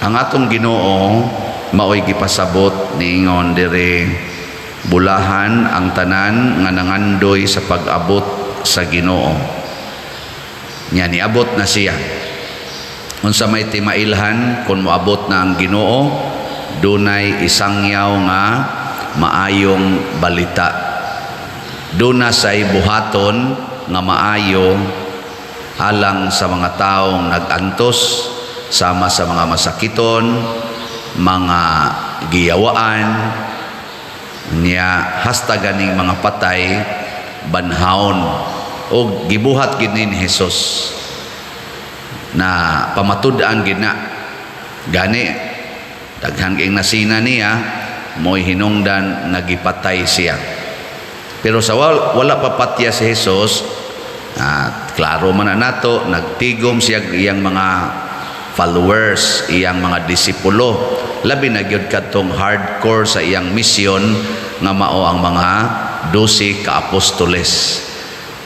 Ang atong Ginoo maoy gipasabot, niingon diri, "Bulahan ang tanan nga nangandoy sa pag-abot sa Ginoo." Nya niabot na siya. Unsa may timailhan kung moabot na ang Ginoo? Dunay isangyaw nga maayong balita. Duna say buhaton nga maayo alang sa mga taong nag-antos, sama sa mga masakiton, mga giyawaan niya, hasta ganing mga patay banhawon. Og gibuhat gid ni Jesus na pamatud-an gid na. Gani daghan kay nasina niya, mo'y hinungdan nga gipatay siya. Pero sa wala pa patya si Jesus, klaro man na nato, nagtigom siya iyang mga followers, iyang mga disipulo, labi na gyud kadtong hardcore sa iyang misyon nga mao ang mga 12 ka apostoles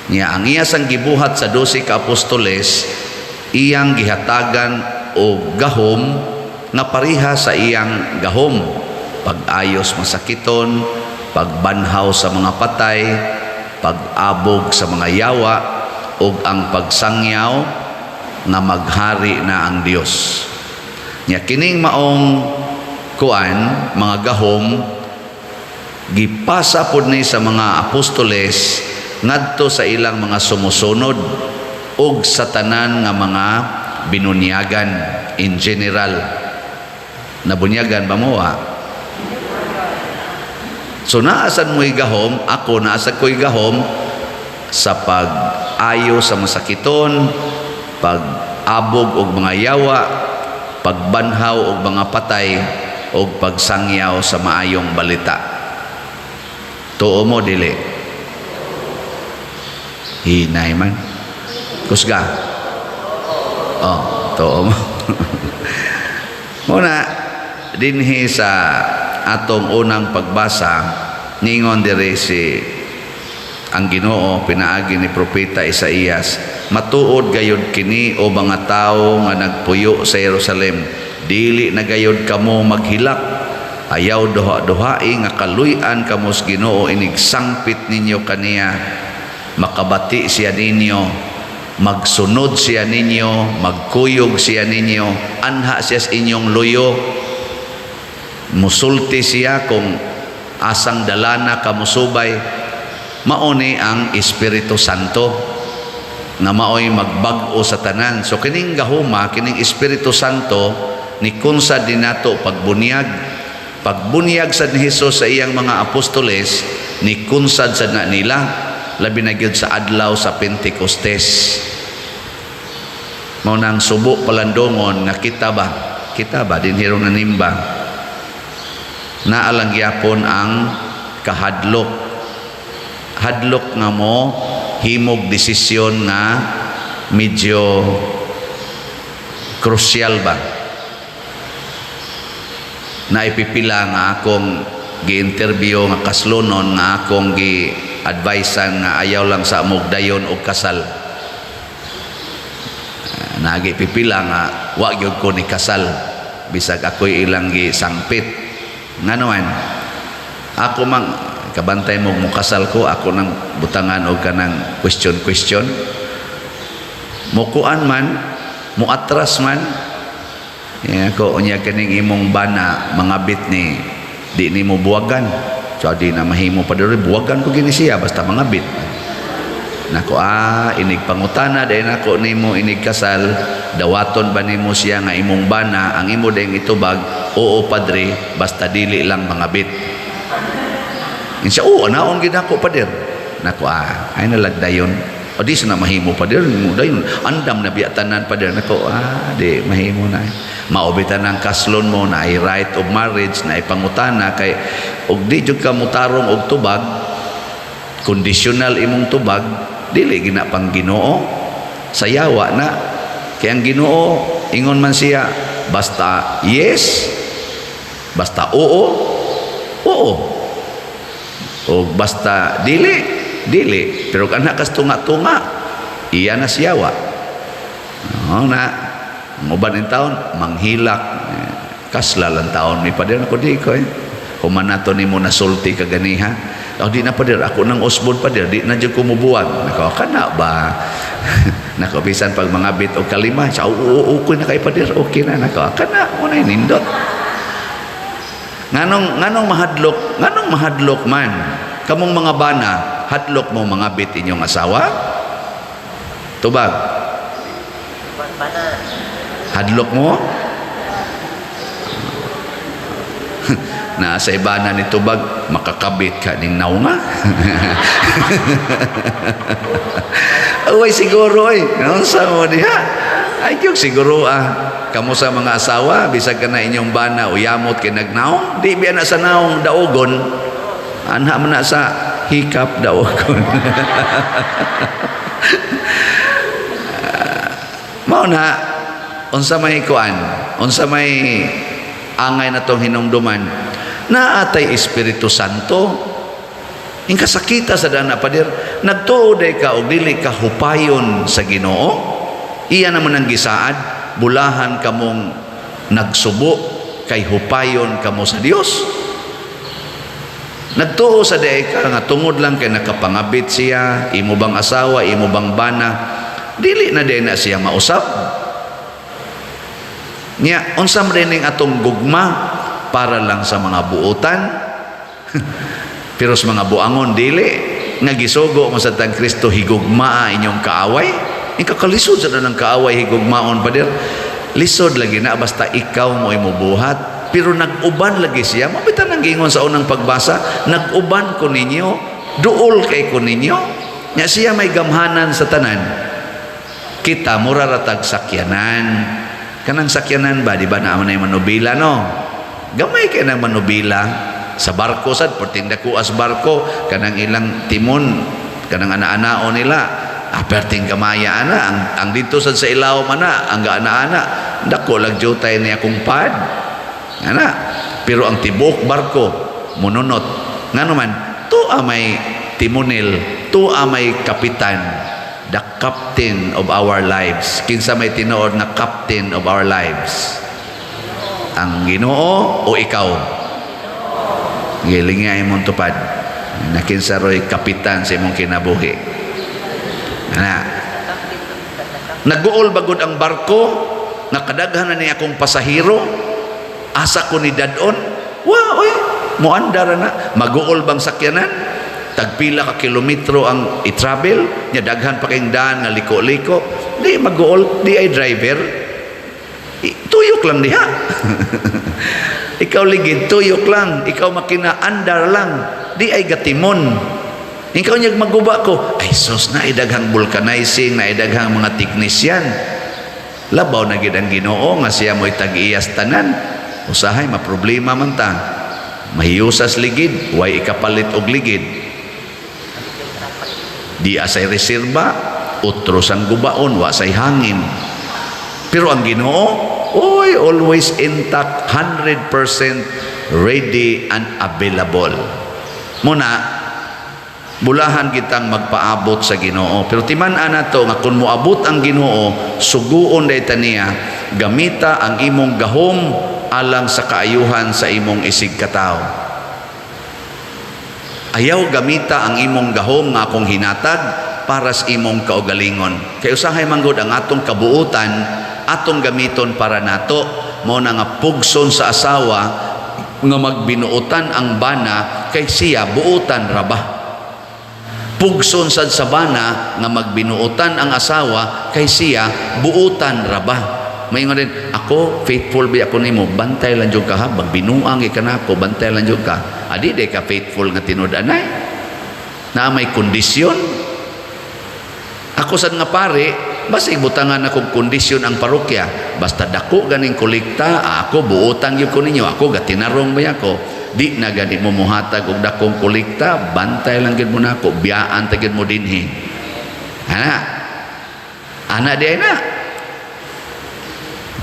niya. Ang iya sang gibuhat sa 12 ka apostoles, iyang gihatagan og gahom nga pareha sa iyang gahom: pag-ayos masakiton, pagbanhaw sa mga patay, pag-abog sa mga yawa, ug ang pagsangyaw nga maghari na ang Dios. Nya kining maong kuan, mga gahom, gipasa pod ni sa mga apostoles ngadto sa ilang mga sumusunod ug sa tanan nga mga binunyagan in general. Nabunyagan ba mo, ah? So naa sad mo'y gahom, ako naa sad ko'y gahom sa pag-ayo sa masakiton, pag-abog og mga yawa, pagbanhaw og mga patay, og pagsangyaw sa maayong balita. Tuo mo, dili? Hinay man. Kusga. Oh, tuo mo. Muna, dinhi sa atong unang pagbasa, ningon diri si ang Ginoo pinaagi ni Propeta Isaías, "Matuod gayud kini, o mga tawo nga nagpuyo sa Jerusalem, dili na gayud kamo maghilak. Ayaw duha-duhai nga kaluy-an kamo sa Ginoo inig sangpit ninyo kaniya. Makabati siya ninyo, magsunod siya ninyo, magkuyog siya ninyo, anha siya sa inyong luyo, musulti siya kung asang dalana kamusubay." Mao ni ang Espiritu Santo nga maoy magbag-o sa tanan. So kining gahuma, kining Espiritu Santo, ni kunsad din nato pagbunyag. Pagbunyag sad ni Jesus sa iyang mga apostoles, ni kunsad sad na nila, labi na gyud sa adlaw sa Pentecostes. Mao nang subo palandongon nga kita ba dinhi ron nanimba, naa lang gyapon ang kahadlok, hadlok nga mo himog desisyon nga medyo krusyal ba. Naipipila nga akong gi-interview nga kaslonon nga akong gi-advisean nga ayaw lang sa mog dayon og kasal. Nagi pipila nga wa gyud ko ni kasal bisag ako'y ilang gisangpit. Ngano man ako mang kabantay mo, mukasal ko, ako nang butangan og kanang question question, mukuan man, muatras man. Ya, ko unya kining imong bana mangabit ni, di nimo buwagan. So di na mahimo pa diri, buwagan ko gini siya basta mangabit. Nako, ah, inig pangutana dahil nako nimo inig kasal, dawaton ba nimo siya nga imong bana? Ang imo dayong itubag, "Oo, padre, basta dili lang mangabit." Insa, "Oo, anaon gid ako, pader." Nako, ah, ay nalagdayon. O di sa na mahimo, pader, mo dayon. "Andam na biya tanan, pader." Nako, ah, di mahimo na. Mao bitan ang kaslon mo na ay right of marriage na ipangutana kay og di jud ka mutarong og tubag, conditional imong tubag, dili gina pang Ginoo, sayawa na. Kay ang Ginoo, ingon man siya, basta yes, basta oo, oo. O basta dili, dili. Pero kana kas tunga-tunga, iya na siyawa. No, na uban in taon manghilak. Kasla lang taon mi, pader. Ako di ko eh. Human nato nimo nasulti kaganiha. Oh, di na, pader, ako nang usbon, pader, di na jud ko mubuwag. Nako, kana ba? Nako, bisan pag mga bit og kalima, sa oo, okay na kay pader, okay na nako. Kana mo na nindot. Nganong mahadlok man? Kamong mga bana, hadlok mo mga bit inyong asawa? Tubag. Bana. Hadlok mo? Na sa ibana ni tubag, makakabit ka ning naunga. Uy, siguro oy. Unsa mo diha? Ay, gyud siguro ah. Kamo sa mga asawa, bisag ka na inyong bana uyamot kay nagnaong, di biya na sa naong daugon. Anha man na sa hikap daugon. Mao na unsa may kuan, unsa may angay na tong hinumduman, naatay Espiritu Santo. Ing kasakita sa dana, pader, nagtuo day ka og dili ka hupayon sa Ginoo. Iya naman ang gisaad, bulahan kamong nagsubo kay hupayon kamo sa Dios. Nagtuo sa day ka nga tungod lang kay nakapangabit siya, imo bang asawa, imo bang bana, dili na day na siya mausab. Nya unsa man ning atong gugma para lang sa mga buotan? Pero sa mga buangon dili nga gisugo mo sa tang Kristo, higugmaa inyong kaaway. Ikakalisod sa ng kaaway higugmaon, pader. Lisod lagi na basta ikaw mo imubuhat. Pero nag-uban lagi siya. Mabitan ang giingon sa unang pagbasa, nag-uban ko ninyo, duol kay ko ninyo. Nya siya may gamhanan sa tanan. Kita mura ratag sakyanan. Kanang sakyanan ba, di ba naa man ay manubila, no? Gamay kay nang manubila sa barko sad, perting dakuas barko, kanang ilang timon, kanang ana-anao nila, perting gamaya ana, ang dito sad sa ilawom ana, ang gaana-ana, dako lang jutay niya akong pad. Ana, pero ang tibuok barko mununot. Ngano man, tuwa may timonil, tuwa may kapitan, the captain of our lives. Kinsa may tinuod nga captain of our lives? Ang Ginoo o ikaw? Giling nga imong tupad. Nakinsa roy kapitan sa imong kinabuhi. Ana. Naguol bagod ang barko, nga kadaghan na ni akong pasahero, asa ko ni dadon? Wa oy, muandar na. Maguol bang sakyanan? Tagpila ka kilometro ang i-travel, nya daghan pa kayong daan nga liko-liko, di maguol, di ay driver. Tuyok lang diha. Ikaw ligid, tuyok lang. Ikaw makina, andar lang. Di ay gatimon. Ikaw niyag maguba ko, ay sus, na idaghang vulcanizing, na idaghang mga teknisyan. Labaw na gid ang Ginoo nga siya mo'y tag-iyas tanan. Usahay, maproblema man ta. Mahiyusas ligid, way ikapalit og ligid. Di asay reserba, utros ang gubaon, wa say hangin. Pero ang Ginoo, oy, always intact, 100% ready and available. Muna, bulahan kitang magpaabot sa Ginoo. Pero timan-an nato nga kung moabot ang Ginoo, suguon day ta niya, gamita ang imong gahom alang sa kaayuhan sa imong isig katawo. Ayaw gamita ang imong gahom nga akong hinatag para sa imong kaugalingon. Kay usahay manggod ang atong kabuutan, atong gamiton para nato, mao na nga pugson sa asawa nga magbinuotan ang bana kay siya buotan ra ba. Pugson sad sa bana nga magbinuotan ang asawa kay siya buotan ra ba. Maingon din, ako faithful bi ako nimo, bantay lang jud ka ha, magbinuang ka nako, bantay lang jud ka. Adi day ka faithful nga tinud-anay. Na may kondisyon. Ako sad nga pare, basig butangan akong kondisyon ang parokya. Basta dako ganing kolekta, ako buotan gyud ko ninyo, ako gatinarong ba ako. Di na gani mo muhatag og dakong kolekta, bantay lang gyud mo nako, biyaan ta gyud mo dinhi. Ana. Ana di ay na.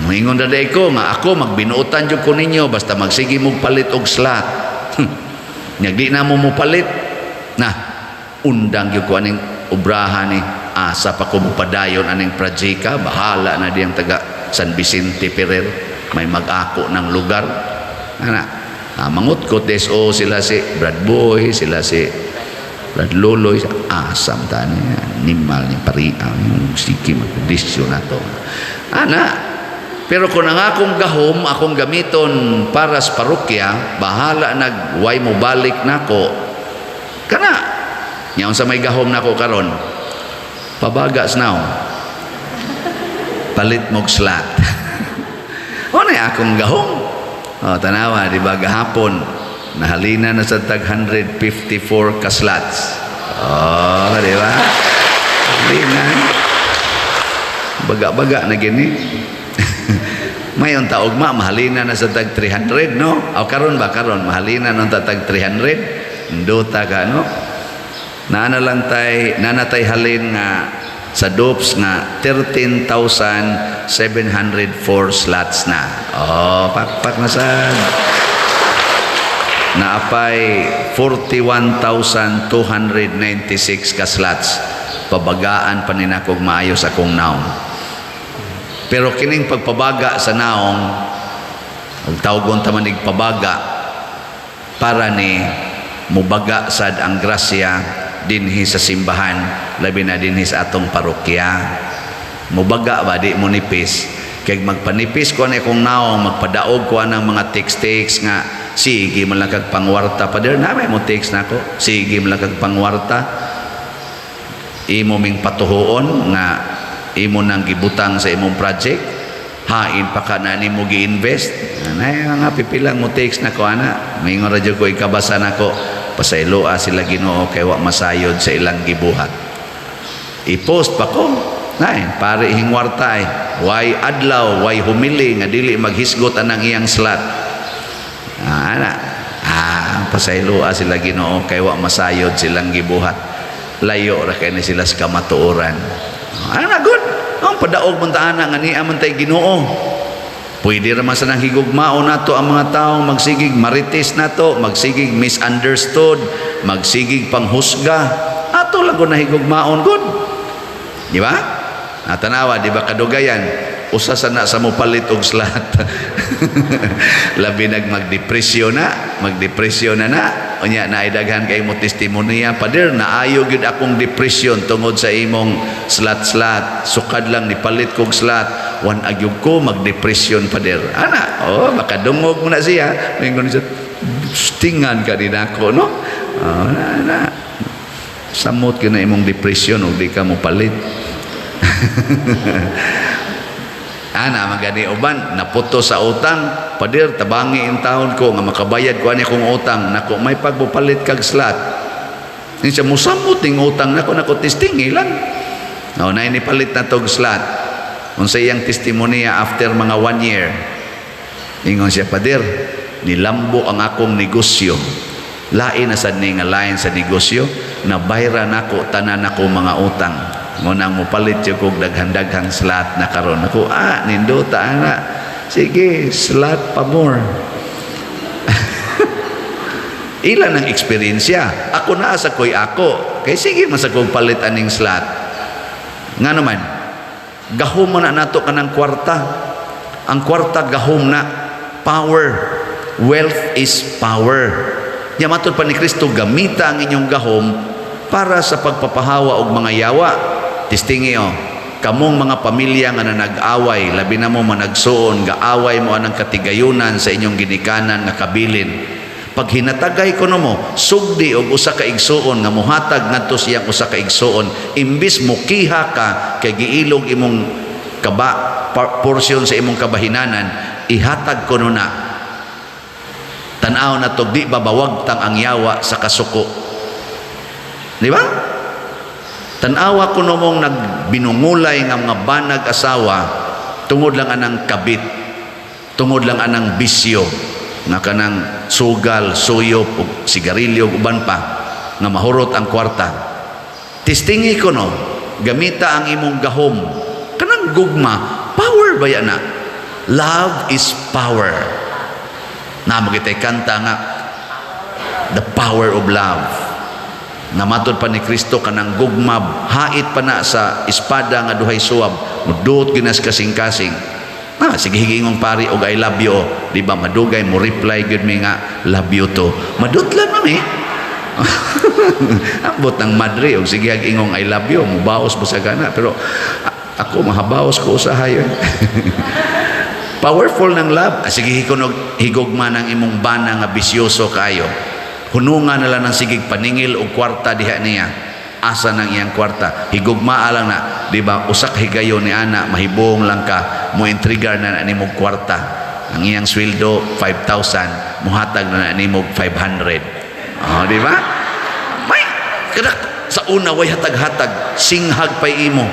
Moingon ra day ko nga ako magbinuotan jud ko ninyo basta magsige mog palit og slot. Nya di na mo mopalit na undang gyud ko aning obraha ni, asa pa ko mopadayon aning projeka, bahala na diyang taga San Vicente Ferrer. May mag-ako ng lugar. Ana, mangutkot DSO sila, si Brad Boy, sila si Brad Loloy, asam tani animal ni paria yung sige magdesisyon na to. Ana, pero kung ang akong gahom, akong gamiton para sa parokya, bahala nag way mo balik nako. Kana, nya unsa may gahom nako karon? Pabagas now. Palit mog slot. O na akong gahom. O, tanawa, di ba gahapon, nahalina na sa tag 154 ka slots. Oh, di ba? Halina. Baga-baga na gini. Mayon taog ma, mahalina na sa tag 300, no? O karon ba, karon, mahalina na sa tag 300? Nduta ka, no? Naana lang tay, nanatay halin nga sa DOPS nga 13,704 slots na. Oh, pakpak na sad. Naapay 41,296 ka slots. Pabagaan pa ni nakog maayo sa akong naong. Pero kining pagpabaga sa naong, ug tawgon ta manig pabaga, para ni mubaga sad ang grasya dinhi sa simbahan, labi na dinhi sa atong parokya. Mubaga ba, di mo nipis. Kay magpanipis ko ani akong naong, magpadaog ko anang mga text-text nga sige man lang kag pangwarta, pader. Na may mo text nako, sige man lang kag pangwarta, imo ming patuhuon nga imo nang gibutang sa imong project, hain pa ka na nimo gi-invest. Anay mga pipilang mo text nako ana. Mingon ra jud ko, ikabasa nako, pasayloa sila Ginoo kay wa masayod sa ilang gibuhat. I-post pa ko nay pare hingwarta ay way adlaw, way humili nga dili maghisgot anang iyang slot. Ana, pasayloa sila Ginoo kay wa masayod silang gibuhat, layo ra kay ni sila sa kamatuoran. Ana good ang padaog man ta ana nga niya man tay Ginoo. Pwede ra man sa nang higugmaon nato ang mga tawo, magsigig marites nato, magsigig misunderstood, magsigig panghusga. Ato lang kung nahigugmaon good, di ba? Natanawa, di ba kadugayan, usa sa na sa mopalit og slot. Labi nag magdepresyon na, magdepresyon na na. Unya na daghan kay mo testimonya, "Pader, naayo gyud akong depression tungod sa imong slot-slot. Sukad lang nipalit kog slot, wan agyog ko magdepresyon, pader." Ana, oh, makadungog mo na siya. Mingon siya, "Tingan ka din ako, no?" Oh, na, na. Samot gyud na imong depression ug di ka mo palit. Ana, magani uban naputo sa utang, "Pader, tabangi in taon ko nga makabayad ko ani akong utang." Nako, may pagpapalit kag slot. Ni siya musamot ning utang nako. Nako, testing lang. No, na palit na tog slot. Unsa iyang testimonya after mga one year? Ingon siya, "Pader, nilambo ang akong negosyo. Lain na sad ni nga lain sa negosyo, nabayra nako tanan nako mga utang. Mo nang mopalit jud kog daghan-daghang slot na karon." Ako, nindota ana. Sige, slot pa more. Ilan ang eksperyensya. Ako naa sa ko'y ako. Kay sige man sa kog palit aning slot. Nga naman, gahom man na nato kanang kwarta. Ang kwarta gahom na. Power. Wealth is power. Nya matod pa ni Kristo, gamita ang inyong gahom para sa pagpapahawa og mga yawa. Testingi oh, kamong mga pamilya nga nanag-away, labi na mo managsuon, gaaway mo anang katigayunan sa inyong ginikanan nga kabilin. Pag hinatagay ko mo, sugdi og usa ka igsuon nga muhatag ngadto siyang usa ka igsuon, imbis mukiha ka kay giilog imong kaba portion sa imong kabahinanan, ihatag ko na. Tan-aw na to, di ba bawagtang ang yawa sa kasuko? Di ba? Tan-awa ko mong nagbinungulay nga mga banag asawa tungod lang anang kabit, tungod lang anang bisyo nga kanang sugal, suyop, ug sigarilyo ug uban pa nga mahurot ang kwarta. Testingi ko no, gamita ang imong gahom. Kanang gugma, power ba yan na? Love is power. Na kitay kanta nga "The Power of Love." Nga matod pa ni Kristo, kanang gugma hait pa na sa espada nga duhay suwab, muduot ginas kasing-kasing. Ah, sige, higingong pari og "I love you." Di ba madugay mo reply gyud mi nga "Love you too." Madutlan man mi. Ambot ng madre og sige ingong "I love you," mubaos ba sa gana, pero ako mahabaos ko usahay. Powerful ng love. Ah, sige hikunog higugma ng imong bana nga bisyoso kayo. Hununga na lang ng sigig paningil og kwarta diha niya. Asa nang iyang kwarta? Higugmaa lang na, di ba? Usak higayon ni ana, mahibong lang ka, mo intrigar na na nimo kwarta. Ang iyang sweldo 5,000, muhatag na na nimo 500. Oh, di ba? May kada sa una way hatag-hatag, singhag pay imo.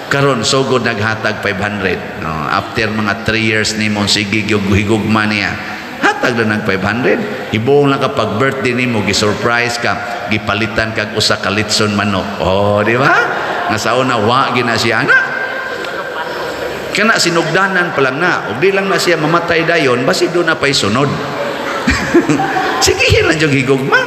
Karon sugod naghatag 500. No, after mga 3 years nimo sige gyud higugma niya. Hatag na nag 500. Hibong lang kapag birthday nimo, gi-surprise ka, gipalitan kag usa ka litson manok. Oh, di ba? Nga sa una wa gina siya ana. Kana sinugdanan pa lang na. Ug di lang na siya mamatay dayon, basi do na pay sunod. Sige lang jud higugma.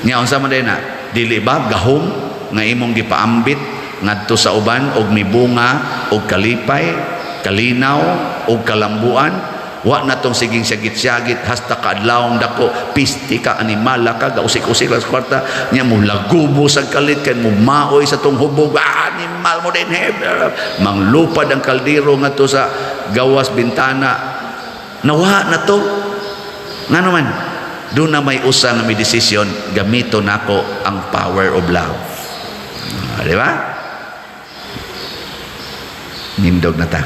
Nya unsa man na? Dili ba gahom nga imong gipaambit ngadto sa uban og mibunga og kalipay, kalinaw og kalambuan? Wa na tong siging syagit-syagit hasta kaadlawng dako, pisti ka, animala ka, gausik-usik lang sa kwarta nya, mo lagubo sa kalit kay mo maoy sa tong hubog, ah, animal mo din he, manglupad ang kaldero ngadto sa gawas bintana. Nawa na to. Ngano man doon na may usa nga may desisyon, gamito nako ang power of love. Ah, di ba? Nindog na ta.